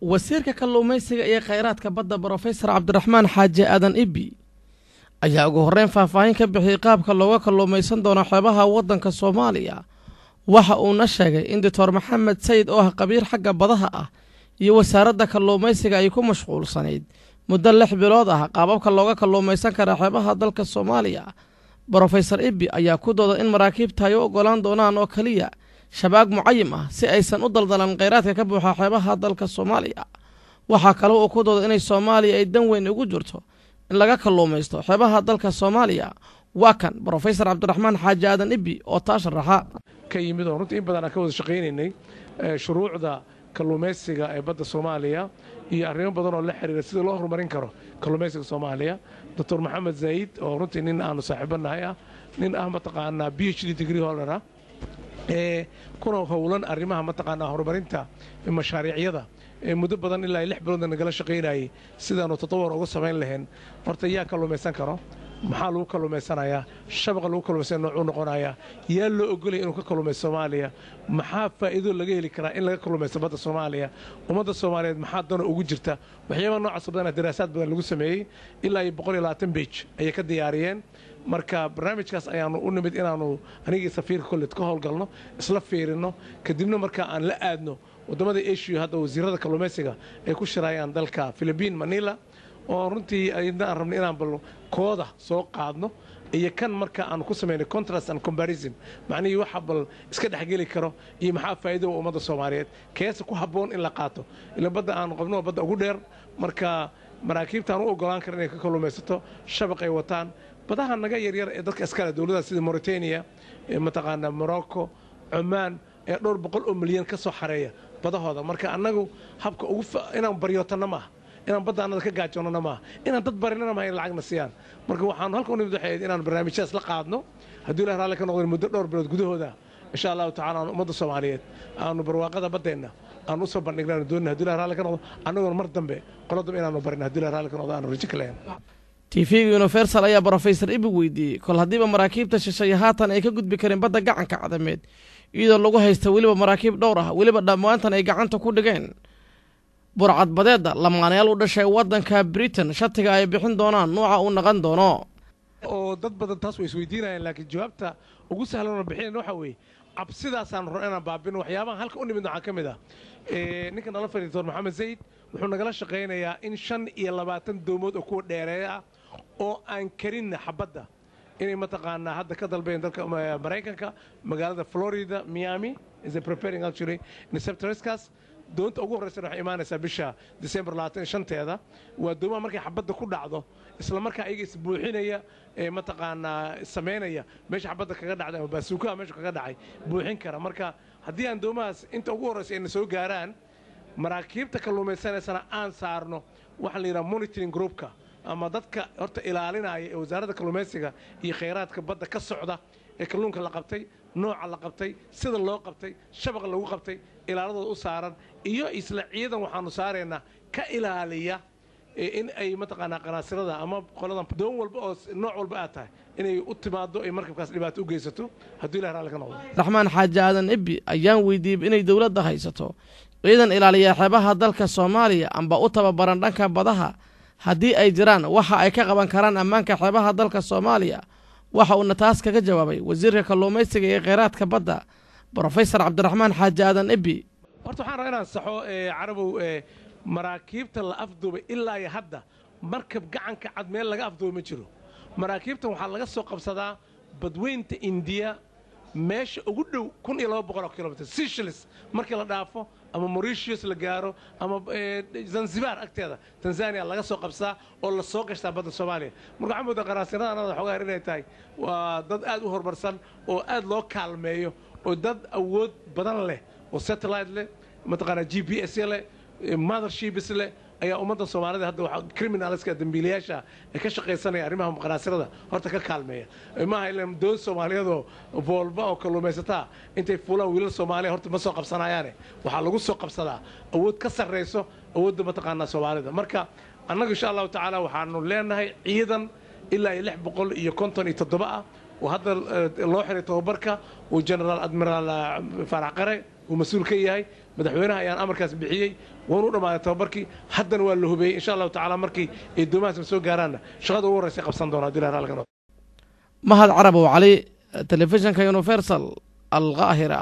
Wasiirka kalluumaysiga iyo kheyraadka badda, Brofesor Cabdiraxmaan Xaaji Aadan Ibi, ayaa ugu horreyn faahfaahin ka bixiyey qaabka looga kalluumaysan doono xeebaha waddanka Soomaaliya. Waxa uuna sheegay in Doctor Maxamed Sayid, oo ah khabiir xagga badaha ah, iyo wasaaradda kalluumaysiga ay ku mashquulsanayd muddo 6 bilood ah qaababka looga kalluumaysan kara xeebaha dalka Soomaaliya. Brofesor Ibi ayaa ku dooda in maraakiibta ay u oggolaan doonaan oo keliya shabaag mucayim ah, si aysan u daldalan kheyraadka ka buuxa xeebaha dalka Soomaaliya. Waxaa kale uu ku dooda inay Soomaaliya ay dan weyn ugu jirto in laga kalluumaysto xeebaha dalka Soomaaliya. Waa kan Brofesor Cabdiraxmaan Xaaji Aadan Ibi oo taa sharaxa. Ka yimid oo runtii in badan aan ka wada shaqaynaynay shuruucda kalluumaysiga ee badda Soomaaliya iyo arrimo badan oo la xiriira sida loo horumarin karo kalluumaysiga Soomaaliya. Doctor Maxamed Zayd, oo runtii nin aanu saaxiibanahay ah, nin ah mataqaanaa PhD degree holder ah, ee kuna howlan arrimaha mataqaanaa horumarinta mashaariicyada, ee muddo badan ilaa 6 biloodna nagala shaqaynayay sidaanu tatawar uga samayn lahayn. Horta yaa kalluumaysan karo? Maxaa lagu kalluumaysanayaa? Shabaqa lagu kalluumaysanaya noocuu noqonayaa? Yaa loo ogolaya inuu ka kalluumaysto Soomaaliya? Maxaa faa'iido laga heli karaa in laga kalluumaysto badda Soomaaliya? Ummadda Soomaaliyeed maxaa dano ugu jirta? Waxyaabaha noocaas badana daraasaad badan lagu sameeyey, ilaa iyo 120 page ayay ka diyaariyeen. Marka barnaamijkaas ayaanu u nimid inaanu anigii safiirka kollet ka howlgalno, isla fiirino, kadibna marka aan la aadno waddamada Asia. Hadda wasiirada kalluumaysiga ay ku shiraayaan dalka Philippine, Manila, oo runtii ayadna aan rabnay inaan bal kooda soo qaadno iyo kan marka aan ku samaynay contrast and comparison, macnihii waxa bal iska dhexgeli karo iyo maxaa faa'iido u ummadda Soomaaliyeed, keesa ku habboon in la qaato. Ila badda aan qabno waa badda ugu dheer. Marka maraakiibtaan u ogolaan kara inay ka kalluumaysato shabaq ay wataan badaha naga yaryar ee dadka iskale dowladaha sida Mauritania, mataqaanaa Morocco, Cumaan, ee dhowr boqol oo milyan ka soo xareeya badahooda. Marka annagu habka ugu inaan baryootanna maaha, inaan badda annada ka gaajoonnana maaha, inaan dad barinana maaha in lacagna siiyaan. Marka waxaanu halka u nimid waxay ahayd inaan barnaamijyadaas la qaadno. Hadduu Ilaah raalli ka noqdo, muddo dhowr bilood gudahooda, insha Allahu tacala, aan ummadda Soomaaliyeed aanu barwaaqada baddeenna aan u soo bandhigna aanu doonina, hadduu Ilah raalli ka noqdo, annagoona mar dambe qolo dambe inaanu barin, hadduu Ilah raalli ka noqdo, aanu rajo ka lahayn. TV-ga Universal ayaa Brofesor Ibi weydiiyey kol haddiiba maraakiibta shisheeye haatan ay ka gudbi karin badda gacanka Cadameed, iyadoo lagu haysta weliba maraakiib dhowr ah, weliba dhammaantan ay gacanta ku dhigeen burcadbadeedda lamaanayaal u dhashay waddanka Britain, shatiga ay bixin doonaan nuuca uu naqan doono. Oo dad badan taas way isweydiinayaan, laakiin jawaabta ugu sahlan oo bixinayn waxa weeye cabsidaasaan rabno inaan baabino. Waxyaabahan halka u nimid waxaa ka mid ah ninka nala fadhiya, Doctor Maxamed Zayd, wuxuu nagala shaqaynayaa in 25 doomood oo kuwa dheereeya ah oo aan karinna xabadda inay mataqaanaa hadda ka dalbeen dalka Maraykanka, magaalada Florida, Miami is a preparing actually interceptorskaas. Doonta ugu horreysa waxay imaanaysaa bisha December 25-teeda. Waa doomaha markay xabadda ku dhacdo isla markaa ayaga isbuuxinaya ee mataqaanaa samaynaya meesha xabadda kaga dhacday ama baasuukaha meesha kaga dhacay buuxin kara. Marka haddii aan doomahaas inta ugu horreysa ayna soo gaaraan, maraakiibta kalluumaysanaysana aan saarno waxaa la yidhaha monitoring groupka ama dadka horta ilaalinaya ee Wasaaradda Kalluumaysiga iyo Khayraadka Badda ka socda ee kalluunka la qabtay, nooca la qabtay, sida loo qabtay, shabaqa lagu qabtay, ilaaladooda u saaran, iyo isla ciidan waxaanu saaraynaa ka ilaaliya in ay mataqaanaa qanaasirada ama qoladan doon walba oo nooc walba aad tahay inay u timaado ay markabkaas dhibaato u geysato, hadduu Ilah raalli ka noqdo. Raxmaan Xaaji Aadan Ibi ayaan weydiiyey inay dowladda haysato ciidan ilaaliya xeebaha dalka Soomaaliya amba u tababaran dhanka badaha, haddii ay jiraan waxa ay ka qaban karaan ammaanka xeebaha dalka Soomaaliya. Waxa uuna taas kaga jawaabay wasiirka kalluumaysiga iyo kheyraadka badda, Brofesor Cabdiraxmaan Xaaji Aadan Ibi. Horta waxaan rabaa inaan saxo, Carabow. Maraakiibta la afduubay ilaa iyo hadda markab gacanka cad meel laga afduubay ma jiro. Maraakiibtan waxaa laga soo qabsadaa badweynta Indiya, meesha ugu dhow 1200 kilomitr, Seychelles markii la dhaafo ama Mauritius la gaaro ama Zanzibar agteeda, Tanzania, laga soo qabsadaa oo la soo gashtaa badda Soomaaliya. Marka waxaan moodaa qaraasirada anada xoogaa inay tahay waa dad aad u horumarsan oo aad loo kaalmeeyo oo dad awood badan leh oo satellite leh, mataqaanaa GPS leh, motherships leh ayaa ummadda Soomaalida hadda waxa criminalska, dambiilayaasha ee ka shaqaysanaya arrimaha qanaasirada horta ka kaalmeeya. Maaha ilan doon Soomaaliyeedoo Volvo oo kalluumaysataa intay fuulaan wiilal Soomaaliya horta ma soo qabsanayaane. Waxaa lagu soo qabsadaa awood ka sarreyso awoodda mataqaanaa Soomaalida. Marka annagu insha Allahu tacaala waxaanu leenahay ciidan ilaa iyo 657 ah oo hadda loo xiray tababarka uu Generaal Admiraal Faarax Qare uu mas-uul ka yahay. Madaxweynaha ayaan amarkaas bixiyey. Wuuna u dhammaaday tababarkii, haddana waa la hubeeyey. Insha Allahu tacaala, markii ay doomahaas soo gaaraanna, shaqada ugu horreysa qabsan doona hadii la raalka noqdo. Mahad Carabow Cali, Telefishinka Universal, Alqaahira.